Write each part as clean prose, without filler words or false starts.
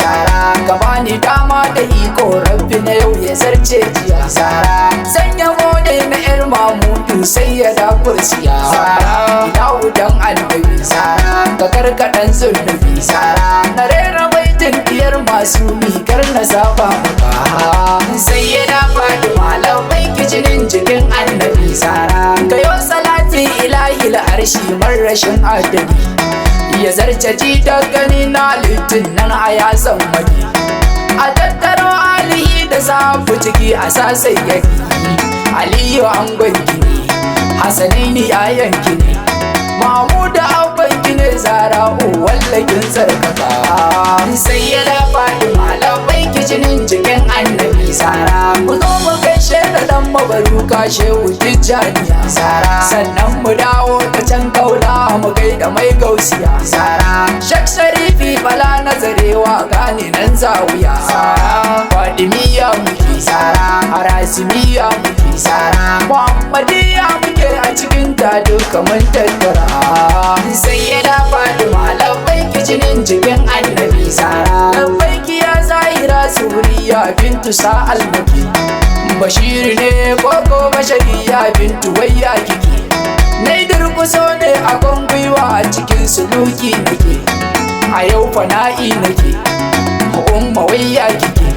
Zara ka bani dama da iko rabbi na yau ya zarce jiya. Zara sanya gode na yar mamudu sai ya da kursiya. Zara ina dan annabi. Zara ka karkaɗan zunubi. Zara na rera baitin diyar masu mikar na saba maka. Sai ya da Fatima labai jinin jikin annabi. Zara kayo salati ilahi arshi marashin adadi ya zarce ji da gani na litin nan a ya madi a tattaro alihi da safu ciki a sasai yaki aliyu angon gini hasanaini yayan gini mamuda abban gini zara wallakin tsarkaka. Sai ya da Fatima labai jinin jikin annabi. Zara ku zo mu gaishe da dan mabaruka shehu tijjaniya. Zara sannan mu dawo ta can kaula mu gaida mai gausiya. Zara shek sharifi bala nazarewa gane nan zawiya. Zara fadimiya muke. Zara harasimiya muke. Zara muhammadiya muke a cikin ta duka mun tattara. Sai ya da Fatima labai jinin jikin annabi. Zara labai ya zahira suriya bintu sa'al muke bashir ne koko bashariya bintu wayya kike nai durkuso ne a gwiwa a cikin suluki nake a yau fana'i nake umma wayya kike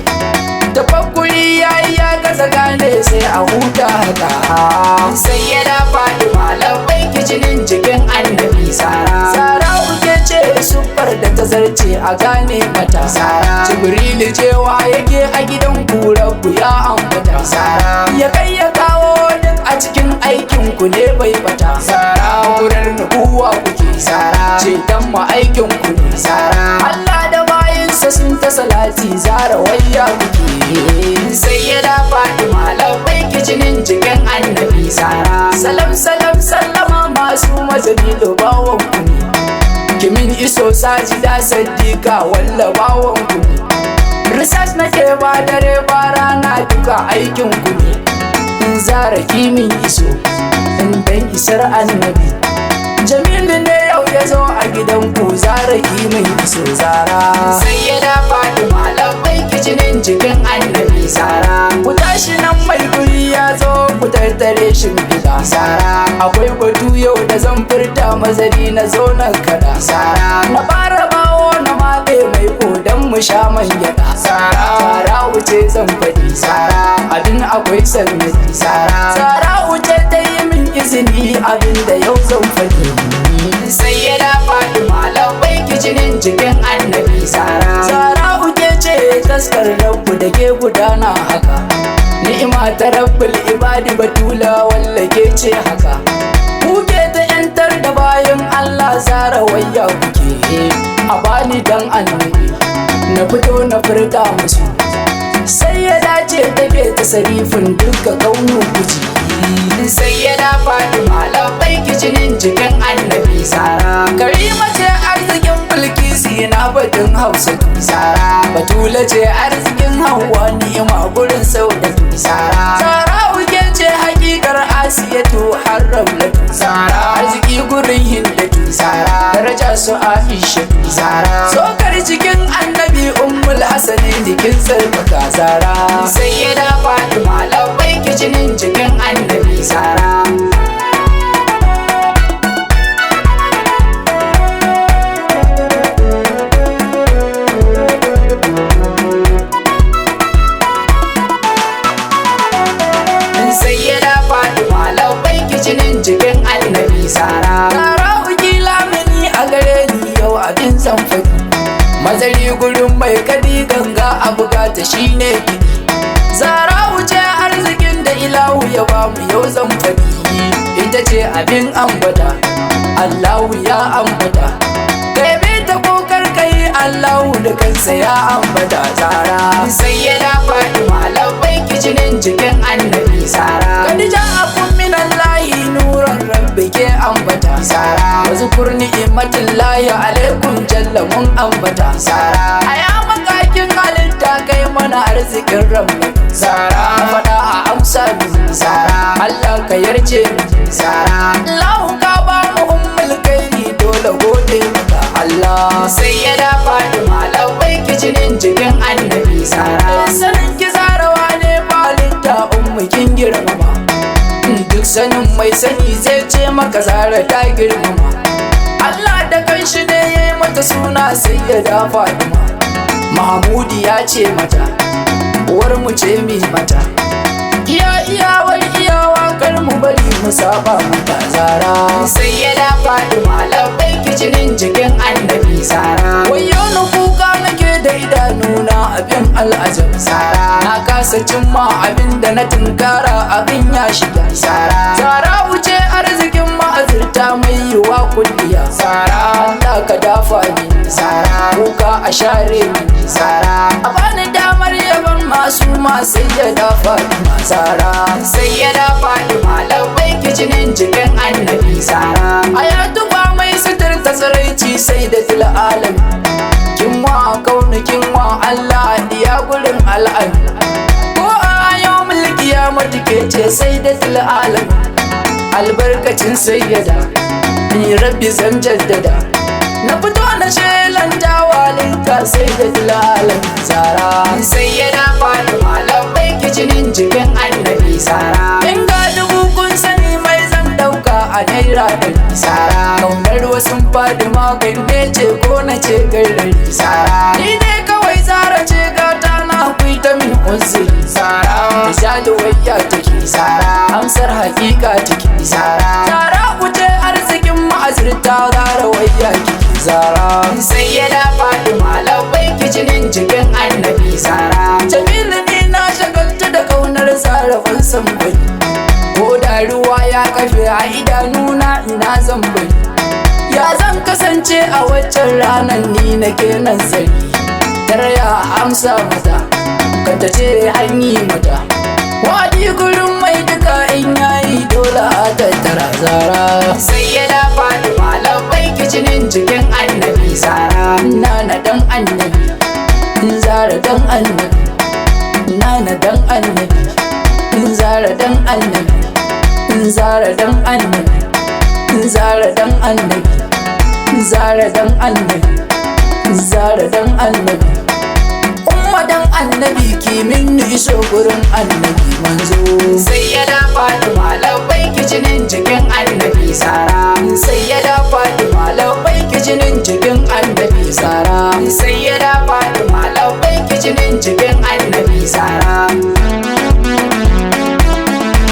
tafakkuri yayi ya gaza gane sai a huta haka. Sai ya da Fatima labai jinin jikin annabi. Zara Zara uke ce sufar da ta zarce a gane mata. Zara Jibrilu cewa yake a gidan ku rabbu ya ambata. Zara ya kai ya kawo duk a cikin aikin ku ne bai bata. Zara kurar nubuwa kuke. Zara ceton mu aikin ku ne. Zara Allah da bayinsa sun ta salati zara wayya kuke. Sai ya da Fatima labai jinin jikin annabi. Zara salam salam sallama masu mazalilu bawon ku ne kimin iso sajida sadika walla bawon ku ne research nake ba dare ba rana duka aikin ku ne in zara kimin iso in dan isar annabi Jamilu ne yau ya zo a gidan ku zara kimin iso. Zara sai ya da Fatima labai jinin jikin annabi. Zara ku tashi nan mai guri ya zo ku tattare shimfiɗa. Zara akwai batu yau da zan furta mazari na zo nan kada. Zara na fara bawo na matse mai kodan mu sha man gyaɗa. Zara Zara wuce zan faɗi. Zara abin akwai sannadi. Zara Zara wuce ta yi min izini abin da yau zan faɗi. Sai ya da Fatima labai jinin jikin annabi. Zara Zara uke ce taskar rabbu da ke gudana haka ni'ima ta rabbul ibadi batula wallake ce haka kuke ta yantar da bayan Allah. Zara wayya kuke a bani dan annabi na fito na furta musu sai ya dace take ta sarifin duka kaunu guji. Sai ya da Fatima labai jinin jikin annabi. Zara karima ce arzikin bilkisi na batun hausa. Zara batula ce arzikin hawa ni'ima gurin saudatu. Zara Zara uke ce hakikar asiyatu har ramlatu. Zara arziki gurin hindatu. Zara daraja su aisha. Zara sokar cikin annabi ummul hasani jikin tsarkaka. Zara sai ya da Fatima labai jinin jikin annabi. Zara sai ya da Fatima labai jinin jikin annabi. Zara Zara ukila mini a gare ni yau abin zan faɗi mazari gurin mai kadi ganga a bugata shine gidi. Zara wuce arzikin da ilahu ya bamu yau zan faɗi ita ce abin ambata Allahu ya ambata kai bi ta kokar kai Allahu da kansa ya ambata. Zara sai ya da Fatima labai jinin jikin annabi. Zara Khadija akun minallahi nuran rabbi ke ambata. Zara wazukur ni'matullahi alaikum jalla mun ambata. Zara aya makakin halitta kai mana arzikin rabbi. Zara faɗa a amsa min. Zara Allah ka yarje min. Zara Allahu ka ba mu ummul kairi dole gode maka Allah. Sai ya da Fatima labai jinin jikin haka Zara ta girmama. Allah da kanshi ne ya yi mata suna sai ya dafa duma. Mahmudi ya ce mata, uwar mu ce mi mata. Iya iyawar iyawa kar mu bari mu saba mata Zara. Sai ya dafa labbai jinin jikin annabi Zara. Wayo na kuka nake da idanuna abin al'ajab Zara. Na kasa cimma abin da na tunkara abin ya shiga Zara. Zara wuce arzikin ma'azirta mai yiwa kulliya Zara. Allah ka dafa ni Zara. Kuka a share ni Zara. A bani damar yaban masu masu ya dafa ni Zara. Sai ya dafa labbai jinin jikin annabi Zara. Ayatu ba mai sitar ta tsiraici sai da til alam. Kin wa kauni kin wa Allah diya gurin al'am. Ko a yau mulki ya ke ce sai da til alam. Albarkacin sayyada ni rabbi zan jaddada. Na fito na shelanta walinka sai da til alam Zara. Sai ya dafa labbai jinin jikin annabi Zara. In ga dubu kun sani mai zan dauka a ₦100. Zara. Kaunar wasu Fadima kai ce ko na ce garari. Zara. Ni dai kawai Zara ce gata na kuita min uzuri. Zara. Nishadi wayya take. Zara. Amsar hakika take. Zara. Zara wuce arzikin ma'azirta Zara wayya kike Zara. Sai ya dafa labbai jinin jikin annabi Zara. Jamilu ni na shagaltu da kaunar Zara ban san bai. Ko da ruwa ya kafe a idanuna ina zan bai. Ya zan kasance a waccan ranar ni nake nazari. Tarya amsa mata, ka ta ce an yi mata. Wadi gurin mai duka in yayi dole a tattara Zara. Sai ya dafa labbai jinin jikin annabi Zara. Nana dan annabi, Zara dan annabi. Nana dan annabi, Zara dan annabi. Zara dan annabi, Zara dan annabi. Zara dan annabi, Zara dan annabi. Umma dan annabi kimin ni iso gurin annabi manzo. Sai ya dafa labbai jinin jikin annabi Zara. Sai ya dafa labbai jinin jikin annabi Zara.